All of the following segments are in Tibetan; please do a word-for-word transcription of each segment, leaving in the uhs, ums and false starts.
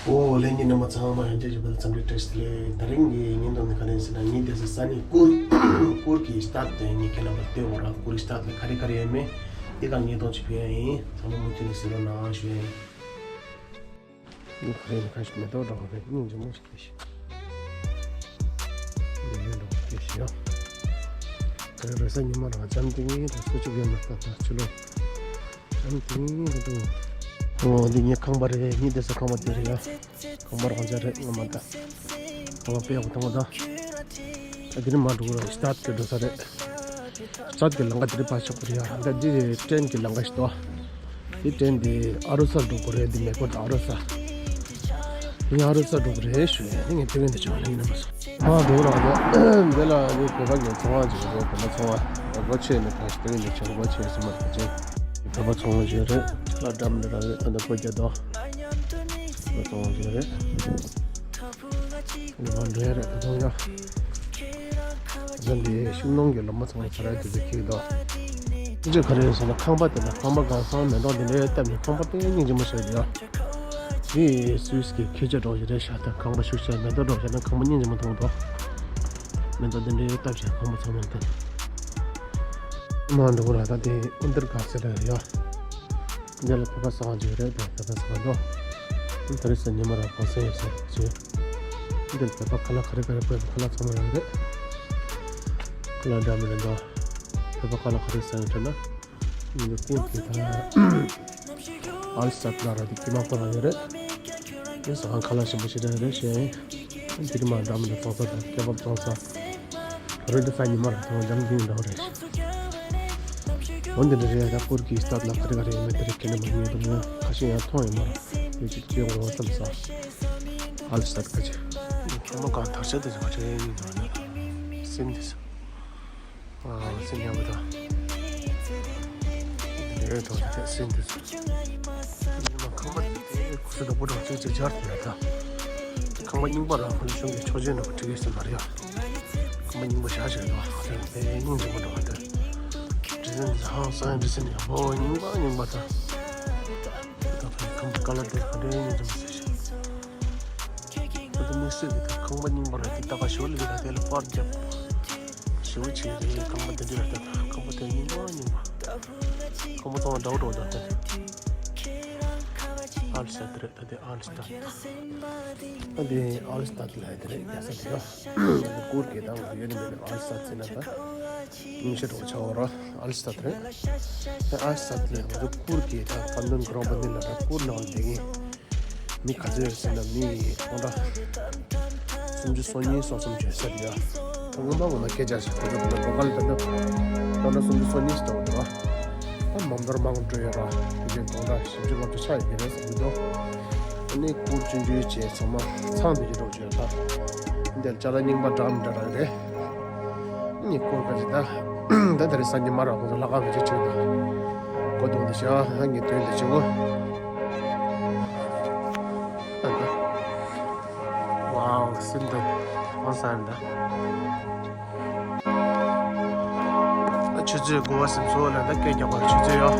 ཨོ་ལྷན་རྒྱས་རྣམ་པ་ཚང་མ་ཡང་བསྐྱར་ཞུ་བ་ལ་འཚམས་འདྲི་བཀྲ་ཤིས་བདེ་ལེགས། ད་རིང་གི་བརྙན་ཐུང་འདི་ག་རེ་ཡིན་ཟེར་ན། ངས་བལྟས་ས་ས་གནས་གུར་གུར་གྱི་སྟོད་དེ་ངས་ཁྱེད་རྣམ་པར་སྟོན་འོ་ར། གུར་གྱི་སྟོད་ལ་ག་རེ་ག་རེ་ཡོད་མེད་དེ་ག་ངས་ཐོག་ཅིག་ཕུལ་ཡ་ཡིན། ཚང་མ་མུ་མཐུད་ནས་གཟིགས་རོགས་གནང་ཞུ་ཡ་ཡིན། འདི་ག་རེ་ཡིན་ཁ་ཤས་མེ་ཏོག་འདྲ་བོ་རེད། སྙིང་རྗེ་མོ་ཞིག་རེད་ཤག་འདི་ཡོད་འགྲོ་སྐད་ཤེས་ཡོད། ག་རེ་རེད་ཟེར་ན་ཉི་མ་རང་འཇམ་ཐིང་ངེ་རེད། སུ་གཅིག་ཡོད་མ་རེད། ད་ད་ཕྱི་ལོགས་འཇམ་ཐིང་ངེ་རེད་འདུག་ཨོ་འདི་ངའི་ཁང་པ་རེད། ངའི་བསྡད་ས་ཁང་པ་དེ་རེད་ཡ། ཁང་པ་རང་འཇགས་རེད། ངོ་མ་ད་ཁང་པ་དཔེ་ཡག་པོ་མཐོང་གི་འདུག་ད་འདི་ནས་མར་འགྲོ་དགོས་རེད། སྟོད་ཀྱི་འགྲོ་ས་རེད། སྟོད་ཀྱི་ལམ་ཁ་དེ་རེད། ཕར་ཆགས་པ་རེད་ཡ། ད་འདི་ཊེན་གྱི་ལམ་ཁ་ཞིག་འདུག་འདི་ཊེན་འདི་ཨ་རུ་ས་འགྲོ་དགོས་རེད། འདི་མེ་འཁོར་དང་ཨ་རུ་ས། འདི་ཨ་རུ་ས་འགྲོ་དགོས་རེད་ཞུ་ཡ། འདི་ངས་ཐུག་གིན་འདུག་ཅང་ལེགས་ན་མ་སོང་། མར་འགྲོ་ར་འདུག་འདི་ལ་ནི་བོད་པ་གི་ཚོང་བ་ཅིག་རེད། བོད་པ་ཚོང་བ་སྒོ་ཕྱེ་ནས་ཕར་ཞིག་ཐུག་གིན་འདུག་ཅང་སྒོ་ཕྱེ་སོང་མ་རེད། ཅང་བོད་པ་ཚོང་བ་ཅིག་རེད། ཁ་ལག་འདྲ་མི་འདྲ་རེད། ད་ལྟ་སྒོ་རྒྱག་འདུག་བོད་པ་ཚོང་བ་ཅིག་རེད། ལོ་མ་འགྲོ་ཡ་རེད། ད་དུང་ཡ། ཟེར་འདི་ཤུག་སྣོང་གི་ལོ་མ་ཚང་མ་ཚ་ར་དེ་ཚོ་ཁྱེར་དོ། ཅི་ག་རེ་ཟེར་ན་ཁང་པ་དེ་ལ་ཁང་པ་གང་སང་མེ་ཏོག་དེ་འདྲའི་བཏབ་ནས་ཁང་པ་དེ་སྙིང་རྗེ་མོ་བྱས་ཡོད། འདི་སུད་སི་གི་ཁྱད་ཆོས་འདྲ་བོ་ཞིག་རེད་ཤག་ད་ཁང་པ་ཤུགས་ཆེ་མེ་ཏོག་འདྲ་བོ་བཞག་ན་ཁང་པ་སྙིང་རྗེ་མོ་མཐོང་འདུག་མེ་ཏོག་དེ་འདྲའི་བཏབ་བྱས་ཁང་པ་ཚང་མ་འདི། མ་འགྲོ་གི་ར། ད་དེ་ཨུན་དར་ག་ཟེར་ལ་ཡོད། འདི་ལ་བོད་པ་ཟ་ཁང་ཅིག་རེད། བོད་པ་ཟ་ཁང་དོ། ད་རེས་ཉི་མ་ར་གོང་ས་ཡོད་ཟེར་ཅིག་འདི་ལ་བོད་པ་ཁ་ལག་ག་རེ་ག་རེ། བོད་པ་ཁ་ལག་ཚང་མ་ཡོད་རེད། ཁ་ལག་འདྲ་མི་འདྲ་འདུག་བོད་པ་ཁ་ལག་ག་རེ་ཟ་ཡོད་དྲན་ན། འདི་གུར་གྱི་ད་ཨལ་སྟད་ལ་ར་དེ་དཀྱིལ་མ་ཁོ་རང་ཡོད་རེད། འདི་ཟ་ཁང་ཁ་ལག་ཞིམ་པོ་ཞེ་དྲག་ཡོད་རེད་ཞེས། འདི་མ་འདྲ་མི་འདྲ་བཙོང་ས་དང་ཀེ་བབ་བཙོང་ས། རོ་འདི་ས་ཉི་མ་ར་ཐོང་འཇམ་འདི་འདྲ་བོ་རེད། འོ་འདི་འདྲ་རེད། ད་གུར་གྱི་སྟོད་ལ་ག་རེ་ག་རེ་ཡོད་མེད་དེ་རིགས་ཁྱེད་ནས་མ་ཉན་དུ་མོ་ཁ་ཤས་ཡང་མཐོང་ཡོད་མ་རེད། དེ་ཅིག་ཅིག་འོ་ཙམ་ས། ཨལ་སྟད་ཁ་ཅིག་ཁྱོད་མོ་གང་དར་ཆ་དེ་ཚོ་ག་རེ་ཡིན་ནམ་ན། སེམས་དེ་ས། ཨ་སེམས་ཡག་པོ་དང་། འདི་རེད་དོ། དེ་སེམས་དེ་ས། ཉི་མ་ཁང་པ་དེ་དེ་ཁུ་སུ་དོག་པོ་དང་ཅིག་ཅིག་སྦྱར་དེ་ཡ་ད། ཁང་པ་རྙིང་པ་རང་ཁོ་ལ་ཤོང་གི་ཆོག་ཅན་ནང་བྲིས་ཡོད་ས་མ་རེད་ཡ། ཁང་པ་རྙིང་པ་ཞག་ཞིག་རེད་བ། དེ་དཔེ་སྙིང་རྗེ་པོ་འདྲ་བ་དེ། ཌི་ཟའིན་ཧང་སང་ཌི་ཟའིན་ཡག་པོ་རྙིང་པ་རྙིང་པ་དང་། ད་ཕའི་ཁང་པ་ཀ་ལར་དེ་ག་འདྲའི་སྙིང་རྗེ་མོ་ཟེར་ཞིག་ད་དེ་དམིགས་བསལ་གྱི་ད་ཁང་པ་རྙིང་པ་ར་དེ་ད་ག་ཞོར་ལ་གི་ད་དེ་ལ་པར་རྒྱབ། ཞེ་པོ་ཅིག་རེད། ཁང་པ་དེ་འདྲ་ར་ད་ད་ཁང་པ་དེ་རྙིང་པ་རྙིང་པ། ཁང་པ་ཚང་མ་འདྲ་བོ་འདྲ་བོ་འདུག་ད། ཨལ་སྟད་རེད། ད་དེ་ཨལ་སྟད། ད་དེ་ཨལ་སྟད་ལ་དེ་རེད། རྒྱལ་ས་དེ་ཡོད། གུར་གྱི་ད་ང་ཚོ་ཡོད་ནི་མེད་ནི་ཨལ་སྟད་ཟེར་ན་ད་ཉིན་ཤས་འགྲོ་ཆ་བོ་ར་ཨལ་སྟད་རེད། ད་ཨལ་སྟད་ལ་ང་ཚོ་གུར་གྱི་ད་ཀ་འདོན་གི་རོང་པ་འདི་ལ་ད་གུར་ནང་ལ་བསྡད་མཁན་མི་ག་ཚོད་ཡོད་ཟེར་ན་མི་སྟོང་ཕྲག་སུམ་ཅུ་སོ་གཉིས་སོ་གསུམ་ཡོད་ས་རེད་ཡ། ད་སྔོན་མ་ངོ་མ་སྐད་ཆ་ཞིག་གོ་ཚོད་པ་ལ་སྒྲོལ་དཀར་ལ་ད་ལྟ་སྟོང་ཕྲག་སུམ་ཅུ་སོ་གཉིས་ཞིག་ལྟ་བུ་འདུག་བ། ད་མང་མདོར་མང་འགྲོ་ཡོད་ར། དེ་བཞིན་སྟོང་ཕྲག་བཞི་བཅུ་ལྔ་བཅུ་ཆགས་ཡོད་ཀྱི་རེད་བསམ་གྱི་འདུག་ཨ་ནི་སྐུ་ཆུང་ཆུང་བྱས་ཚང་མ་ཚང་བསྡད་ཀྱི་འགྲོ་བྱས་ད། འདིར་ཅ་ལག་རྙིང་པ་འདྲ་མི་འདྲ་རག་རེད། ངས་སྐོར་ག་ཅིག་ད། ད་དེ་རིང་སང་ཉིན་མ་ར་ཁོང་ཚོ་ལྷ་ཁང་ག་ཅིག་ཆགས་འདུག་སྒོ་རྡུང་འདི་བྱས་ཨ་ངས་དོན་འདི་བྱེད་དགོས། ཨ་ད། ཝའོ་སིན་དུ་ཧང་སང་ད། ཆུ་ཚོད་དགུ་པ་ཟིན་སོང་ལ་ད་སྐད་རྒྱག་པ་ཆུ་ཚོད་ཡོད།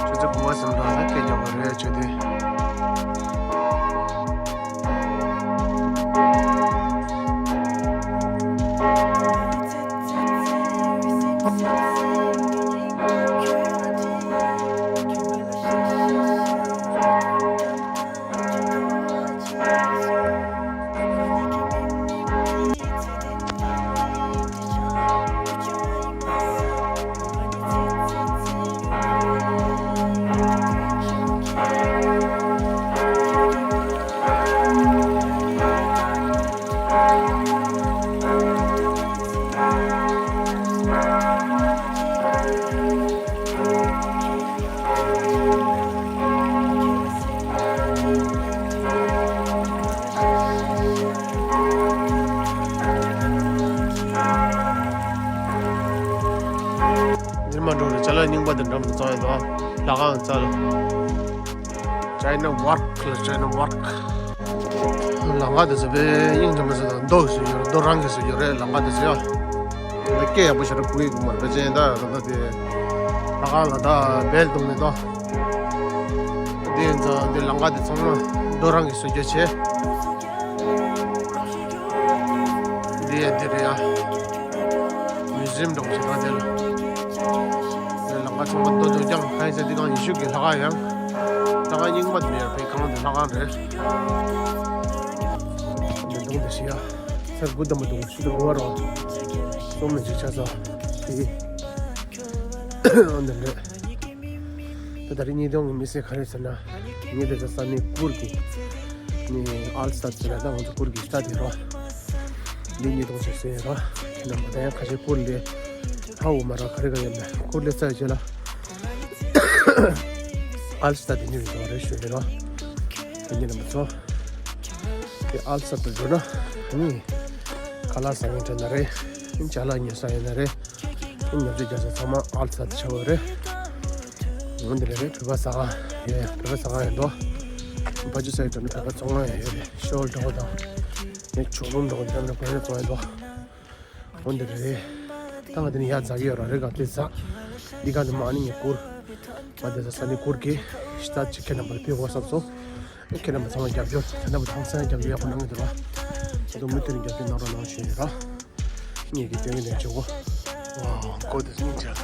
ཆུ་ཚོད་དགུ་པ་ཟིན་ལ་ད་སྐད་རྒྱག་པ་རེད་ཆུ་དེ། འདིར་མ་འགྲོ་རེ་ཅ་ལག་རྙིང་པ་དེ་འགྲམ་དུ་བཙོང་ཡོད་དོ། ལྷ་ཁང་རྩ་ལ། China work ལ་China work ལམ་ཁ་དེ་ཚོ་དཔེ་སྙིང་རྗེ་མོ་ཟེར་དང་རྡོ་ཞིག་ཡོད་རེད། རྡོ་རང་གི་ཞིག་ཡོད་རེད་ལམ་ཁ་དེ་ཚོ་ཡ། ད་སྐད་ཡག་པོ་ཞེ་དྲག་གོ་གི་མ་རེད་པ་ཅན་ད་ད་ད་དེ་ལྷ་ཁང་ལ་ད་བེལ་གཏོང་མེད་དོ། དེ་ཡིན་ཙང་དེ་ལམ་ཁ་དེ་ཚང་མ་ ཁྱོད་རང་གིས་བཟོ་རྒྱུ་བྱེད། འདི་ཡ་འདི་རེད་ཡ། མིའུ་ཛི་ཡམ་འདྲ་བོ་ཞིག་ད་དེ་ལ། དེ་ལ་ང་ཚང་མ་ལྟོ་ལྟོ་རྐྱང་ཁ་ཡིན་ཟེར། འདི་གང་ཡེ་ཤུ་གི་ལྷ་ཁང་ཡང་། ལྷ་ཁང་རྙིང་པ་འདི་ཡར་བའི་གང་འདི་ལྷ་ཁང་རེད། འདི་གདོང་འདི་ཞིག་ཡ། ཚར་དགུ་ལྡན་པ་འདུག་ཤི་ལ་གོ་བ་རོ། སོ་མི་འཇིག་ཆ་ས། དེ། འདི་འདྲ། ད་ད་རེས་ཉིས་སྟོང་གི་མི་སེར་ག་རེ་ཟེར་ན། ངས་དེ་ཚོ་ས་གནས་ཀུར་གྱི། ནི་ཨལ་སྟ་ཟེར་ན་ད་ང་ཚོ་ཀུར་གྱི་སྟ་དེ་རོ། འདི་ཉིས་སྟོང་ཅིག་ཟེར་རོ། ཁྱེད་རྣམ་པ་ད་ཡང་ཁ་ཤས་ཀུར་ལས། ཧ་འོ་མ་ར་ག་རེ་ག་ཡོད་མེད་ཀུར་ལས་ས་ཡོད་ཅེ་ལ། ཨལ་སྟ་དེ་ཉིད་རེད་ཞུ་རེད་རོ། དེ་ཉིད་ནི་མི་ཚོ། དེ་ཨལ་སྟ་དུ་འགྲོ་ན། ནི། ཁ་ལག་ཟ་ངེས་དྲན་ན་རེད། ཅ་ལག་ཉོ་ས་ཡིན་ན་རེད། ཉོ་ཆ་རྒྱག་ས་ཚང་མ་ཨལ་སྟ་ཆེ་བ་རེད། འོན་ཏེ་རེད་རེད་བོད་པ་ཟ་ཁང་ཡོད་ཡ། བོད་པ་ཟ་ཁང་ཡོད་དོ། བ་ཅུ་ས་ཡི་དྲ་ནི་བོད་པ་བཙོང་ཁང་ཡོད་རེད། ཤོལ་འདྲ་བོ་དང་། ངས་ཆོག་རུམ་འདྲ་བོ་འདྲ་ནི་གོན་རེ་བཙོང་ཡོད་དོ། འོན་ཏེ་རེད་རེད། ད་ང་དེ་ནི་ཡ་ཛག་གི་ཡོད་ར་རེད་ག་དེ་ཟ། འདི་ག་དེ་མ་ནི་ངས་ཀུར། ང་དེ་ཟ་ས་ནི་ཀུར་གི། ཤི་ད་ཅི་ཁེ་ན་བར་ཕེ་གོ་ས་ཚོ། ཁྱེད་རྣམ་པ་ཚང་མ་རྒྱབ་སྐྱོར། ད་ལྟ་བུ་ཐང་སང་རྒྱབ་སྐྱོར་ཡག་པོ་གནང་གི་འདུག་ལ། ད་དུང་མུ་མཐུད་ནས་རྒྱབ་སྐྱོར་གནང་རོགས་གནང་ཞུ་ཡིན་ར། ངེད་ཀྱི་སྟོན་གྱི་ལས་བྱེད་གོ། ཝའོ་གོ་དེ་སྙིང་རྗེ་ལ།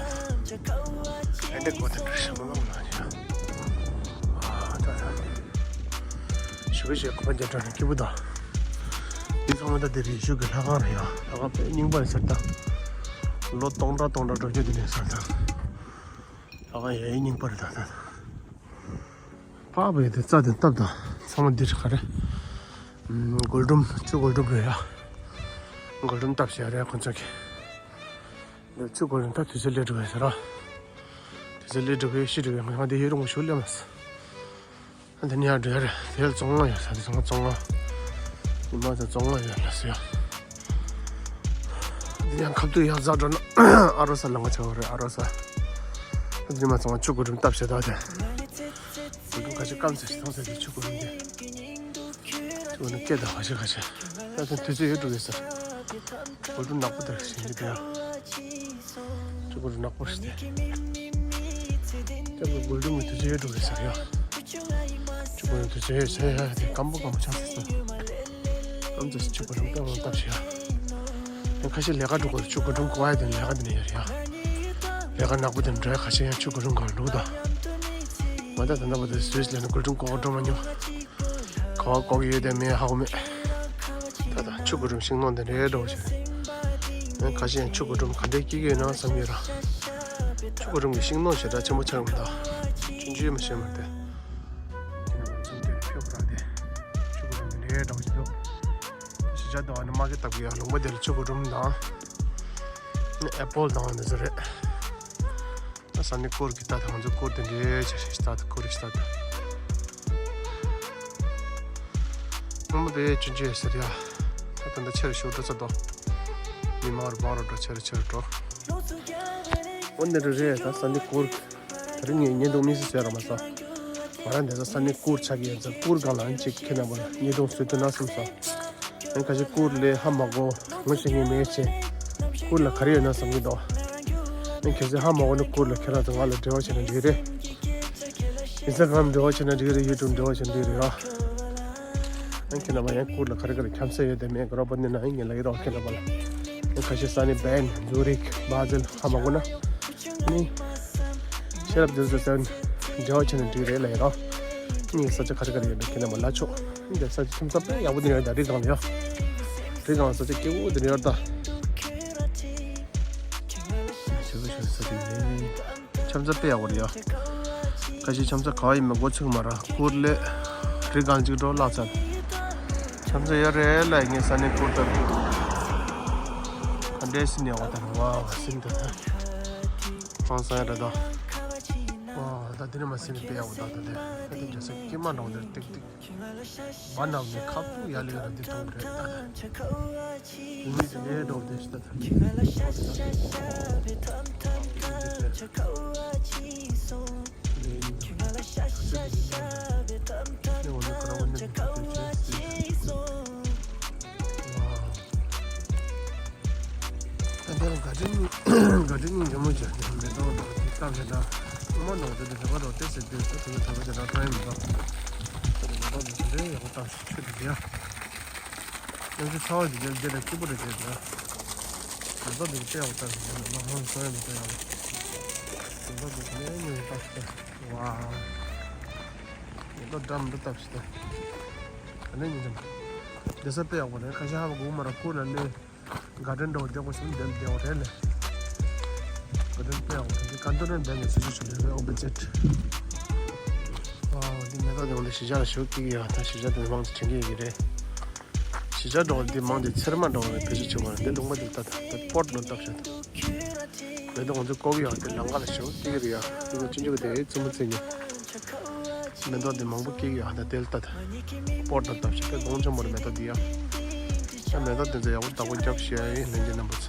ཨེ་འདྲ་གོ་དེ་འདྲ་ཞིག་མ་གནང་ན་ཡ། ཨ་ད་ད། ཞུ་གི་ཞེས་གོ་པ་རྒྱབ་དྲག་ནས་སྐྱིད་པོ་དང་། འདི་ཚང་མ་ད་དེ་རེད་ཞུ་གི་ལྷ་ཁང་རེད་ཡ། ལྷ་ཁང་དཔེ་རྙིང་པ་རེད་ཟེར་ད། ལོ་སྟོང་ཕྲག་སྟོང་ཕྲག་འགྲོ་རྒྱུ་དེ་ནས་ཟེར་ད། ལྷ་ཁང་ཡ་ཡི་རྙིང་པ་རེད་ད་ད། པགས་པའི་དེ་རྩྭ་དེ་བཏབ་དང་ཚང་མ་འདིར་ག་རེ། ཨམ། སྒོལ་སྒྲོམ་ཆུ་སྒོལ་སྒྲོམ་རེད་ཡ། སྒོལ་སྒྲོམ་བཏབ་བཞག་རེད་ཁོ་ཚོ་གི། འདི་ཆུ་སྒོལ་སྒྲོམ་ད་དུས་ཚོད་སླེབས་འགྲོ་གི་ཟེར་ར། དུས་ཚོད་སླེབས་འགྲོ་གི་ཤི་འགྲོ་གི་ང་ཚང་དེ་ཡོད་རུང་ཞུ་སླེབས་མ་སོང་། ཨ་དེ་ནི་ཡར་འགྲོ་ཡ་རེད་དེ་ལ་བཙོང་ང་ཡོད་ས་དེ་ཚང་མ་བཙོང་ང་། ཉི་མ་དེ་བཙོང་ང་ཡོད་ལ་ཟེར་ཡ། འདི་ཡང་ཁ་ཐུག་ཡར་འཛེགས་འགྲོ་ན་ཨ་རོ་ས་ལ་ང་ཆ་བ་རེད་ཨ་རོ་ས། ཨ་འདི་མ་ཚང་མ་ཆུ་གུ་རུམ་བཏབ་བྱས་ད་དེ། གུ་རུམ་ཁ་ཤས་སྐམ་ཚེ་ཞིག་ཐང་ཚེ་དེ་ཆུ་གུ་རུམ་དེ། ཆུ་གུ་རུམ་སྐད་དང་ཁ་ཤས་ཁ་ཤས། ད་དེ་དུས་ཚོད་ཡོད་འགྲོ་གི་ས། གུ་རུམ་ནག་པོ་དེ་ཞིག་འདི་དེ་ཡང་། ཆུ་གུ་རུམ་ནག་པོ་ཞིག་དེ། ད་གུ་རུམ་གི་དུས་ཚོད་ཡོད་འགྲོ་གི་ས་ཡ། ཆུ་གུ་རུམ་དུས་ཚོད་ཡོད་ས་ཡ་དེ་སྐམ་པོ་སྐམ་པོ་ཆགས་སོང་། ཨམ་ཙི་ཆུ་གུ་རུམ་ཏང་ཏང་ཞིག་ཡ། ཁ་ཤས་ལས་ཀ་འགྲོ་དགོས་ཆུ་གུ་རུམ་གོ་ཡ་དེ་ལས་ཀ་དེ་ནས་ཡར་ཡ། ལས་ཀ་ནག་པོ་དེ་འགྲོ་ཡ་ཁ་ཤས་ཡང་ཆུ་གུ་རུམ་གང་འགྲོ་ད། ང་ད་ད་ལྟ་བར་དུ་སུས་ལས་ན་གུ་རུམ་གོ་འགྲོ་མ་མྱོང་། ག་བ་གོ་གི་ཡོད་དེ་མེད་ཧ་གོ་མེད། ད་ད་ཆུ་གུ་རུམ་ཤིང་ནང་དེ་འདྲའི་འགྲོ་བ་ཞིག་ཁ་ཤས་ཡང་ཆུ་གུ་རུམ་ག་འདྲའི་སྐྱེ་གི་ཡོད་ན་བསམ་གི་ར། ཆུ་གུ་རུམ་གི་ཤིང་ནང་ཞེ་དྲག་ཆེན་པོ་ཆགས་མི་འདུག་ཆུང་ཆུང་མ་ཤེས་མ་རེད། དེ་ནས་ང་ཚོ་འདིར་ཕེབས་པ་དེ་ཆུ་གུ་རུམ་དེ་འདྲའི་འདྲ་བ་ཞིག་འདུག་གཞིས་ཆགས་འདི་བ་ནི་མ་གི་བཏབ་གི་ཡ་ལུང་པ་དེ་ལ་ཆུ་གུ་རུམ་དང་། ནི་ཨེ་པོལ་དང་འདི་ཚོ་རེད། ད་ས་ནི་སྐོར་གི་ད་ང་ཚོ་སྐོར་དེ་འདྲའི་ཆེ་ཞིག་ད་སྐོར་རིགས་ད། སྔོན་མ་དེ་ཆུང་ཆུང་ཡོད་ས་རེད་ཡ། ད་ད་ལྟ་ཆེ་རུ་ཞུ་འགྲོ་ཚར་དོ། མི་མང་རུ་མང་རུ་འགྲོ་ཆེ་རུ་ཆེ་རུ་འགྲོ། འོ་འདི་རུ་རེད་ད་ས་ནི་སྐོར། ད་རིང་ངས་ཉིན་དུ་མི་སི་ཟེར་ར་མ་ས། ང་རང་འདི་ཚོ་ས་ནི་སྐོར་ཆགས་ཀྱི་ཡོད་ཚ་སྐོར་སྒང་ལ་ཨ་ནི་གཅིག་ཁྱེད་རྣམ་པ་ལ་ཉིན་དུ་བཟོས་ཐུབ་ན་བསམ་སོང་། ཨ་ནི་ཁ་ཤས་སྐོར་ལས་ཧ་མ་གོ་ངོ་ཤེས་ངེས་མེད་ཅེ། སྐོར་ལ་ག་རེ་ཡོད་ན་བསམ་གྱི་འདུག་ཨ་ནི་གལ་སྲིད་ཧ་མ་གོ་ན་སྐོར་ལ་ཁྱེད་རང་ཚོ་ང་ལ་འབྲེལ་བ་བྱས་ན་འགྲིག་གི་རེད། ཨིན་སི་ཊ་གྷ་རམ་འབྲེལ་བ་བྱས་ན་འགྲིག་གི་རེད། ཡུ་ཊུབ་འབྲེལ་བ་བྱས་ན་འགྲིག་གི་རེད་ཡ། ཨ་ནི་ཁྱེད་རྣམ་པ་ཡང་སྐོར་ལ་ག་རེ་ག་རེ་འཁྱམ་ས་ཡོད་དེ་མེད་ག་རོགས་པ་ནི་ན་ཡིན་ངེས་ལ་ཡི་རོགས་ཁྱེད་རྣམ་པ་ལ། ཨ་ནི་ཁ་ཤས་ས་ནི་བྷན་ཛུ་རིག་བྷ་ཟེལ་ཧ་མ་གོ་ན། ནི། ཤེས་རབ་འདི་ཚོ་ཚན། འབྲེལ་བ་བྱས་ན་འགྲིག་རེད་ལ་ཡིན་རོགས། ངས་ས་ཆ་ག་རེ་ག་རེ་ཡོད་ན་ཁྱེད་རྣམ་པ་ལ་ཆོག་འདི་ས་ཆ་ཁྱིམ་ཚང་དཔེ་ཡག་པོ་འདི་ཡོད་ད་རི་སྒང་ལ་ཡོད། རི་སྒང་ས་ཆ་སྐྱིད་པོ་འདི་ཡོད་ད། ཞེ་པོ་ཞེ་ས་ཆ་ཡིན། ཁྱིམ་ཚང་དཔེ་ཡག་པོ་རེད་ཡ། ཁ་ཤས་ཁྱིམ་ཚང་ག་བ་ཡིན་མིན་མགོ་ཚོད་མ་ར་སྐོར་ལས། རི་སྒང་གཅིག་འགྲོ་བརླག་ཚར། ཁྱིམ་ཚང་ཡོད་རེད་ལ་ངས་ས་ནས་སྐོར་བཏབ་ཀྱི། ག་འདྲའི་སེམས་ཡག་པོ་དང་བ་སེམས་དེ་ད། ཧང་སང་ཡ་རེད་ད། ཨོ། ད་འདི་ནས་མ་ཟིན་པའི་དཔེ་ཡག་པོ་ད་ད་དེ་ད་དེ་རྒྱ་སེ་ཀྱེ་མ་འདྲ་བོ་འདིར་ཏིག་ཏིག་བ་ནག་ནས་ཁ་ཕུ་ཡ་ལི་ཡ་ར་འདི་མཐོང་རེད་ད་ད། མི་དེ་ལས་འདྲ་བོ་དེ་ཞིག་ད་ད། ད་ལྟ་དགའ་སྤྲོའི་དགའ་སྤྲོའི་སྙིང་རྗེ་མོ་བྱས་ནས་མེ་ཏོག་དང་དེ་བཏབ་བྱས་ན་སྔོན་མ་ནང་དུ་དེ་བོད་པ་དང་ཏོག་ཙམ་དུས་ད་དེ་ནི་བོད་པ་དེ་འདྲ་གང་ཡིན་མི་འདུག་ཏོག་ཏོག་དེ་འདྲའི་ཡག་པོ་བཏབ་ཤག་ཆུ་དེ་འདྲ། གནམ་གཤིས་ཚ་བ་དེ་འདྲ་འདི་ལ་སྐྱིད་པོ་རེད་དེ་འདྲ། མེ་ཏོག་དེ་དཔེ་ཡག་པོ་བཏབ་ཤག་ལག་ཁང་སོ་ཡ་མེ་ཏོག་ཡག་པོ། མེ་ཏོག་དེ་དེ་ནས་ཉུང་བཏབ་ཤག་ད། ཝ། མེ་ཏོག་འདྲ་མི་འདྲ་བཏབ་ཤག་ད། ཨ་ནི་ཉིན་ཙམ། བསྡད་ས་དཔེ་ཡག་པོ་རེད། ཁ་ཤས་ཧ་བ་གུ་མ་ར་ཁུ་ལ་ལེ། ག་ཌན་འགྲོ་བདེ་པོ་ཞིག་འདེམས་བདེ་བོ་རེད་ལེ། ག་ཌན་དཔེ་ཡག་པོ་འདི་ཀ་འདོ་རེད། འདེམས་ནས་སུ་ཞིག་ཆུ་ལེ་ཨོ་པོ་ཛིཊ། ཨ་འདི་མེ་ཏོག་དེ་འོ་ལེ་གཞིས་ཆགས་ལ་ཞུ་སྐྱིད་ཡོད། ད་གཞིས་ཆགས་དེ་མང་ཆེ་དྲན་གྱི་ཡོད་ཀྱི་རེད། གཞིས་ཆགས་འགྲོ་འདི་མང་དེ་ཚེར་མ་འགྲོ་བའི་བེད་སྤྱོད་བྱེད་པ་རེད། འདི་ལུང་པ་འདི་ལྟ་ད་ད་པོཊ་ནང་བཏབ་ཤག་ད། མེ་ཏོག་ང་ཚོ་བཀོག་གི་ཡོད། དེ་ལམ་ཁ་ལ་ཞུ་སྐྱིད་ཀྱི་རེད་ཡ། འདི་ཚོ་ཆུང་ཆུང་གི་དེ་རྩེད་མོ་རྩེ་ཉོ། མེ་ཏོག་དེ་མང་པོ་སྐྱེ་གི་ཡོད། ད་དེ་ལ་ལྟ་ད། པོཊ་ནང་བཏབ་ཤག་དཔེ་གོང་ཆེན་པོ་རེད་མེ་ཏོག་འདི་ཡ། ད་མེ་ཏོག་དེ་ཚོ་ཡག་པོ་བདག་པོ་རྒྱབ་ཤེས་ཡ་ཡིན་ལྷན་རྒྱས་རྣམ་པ་ཚོ།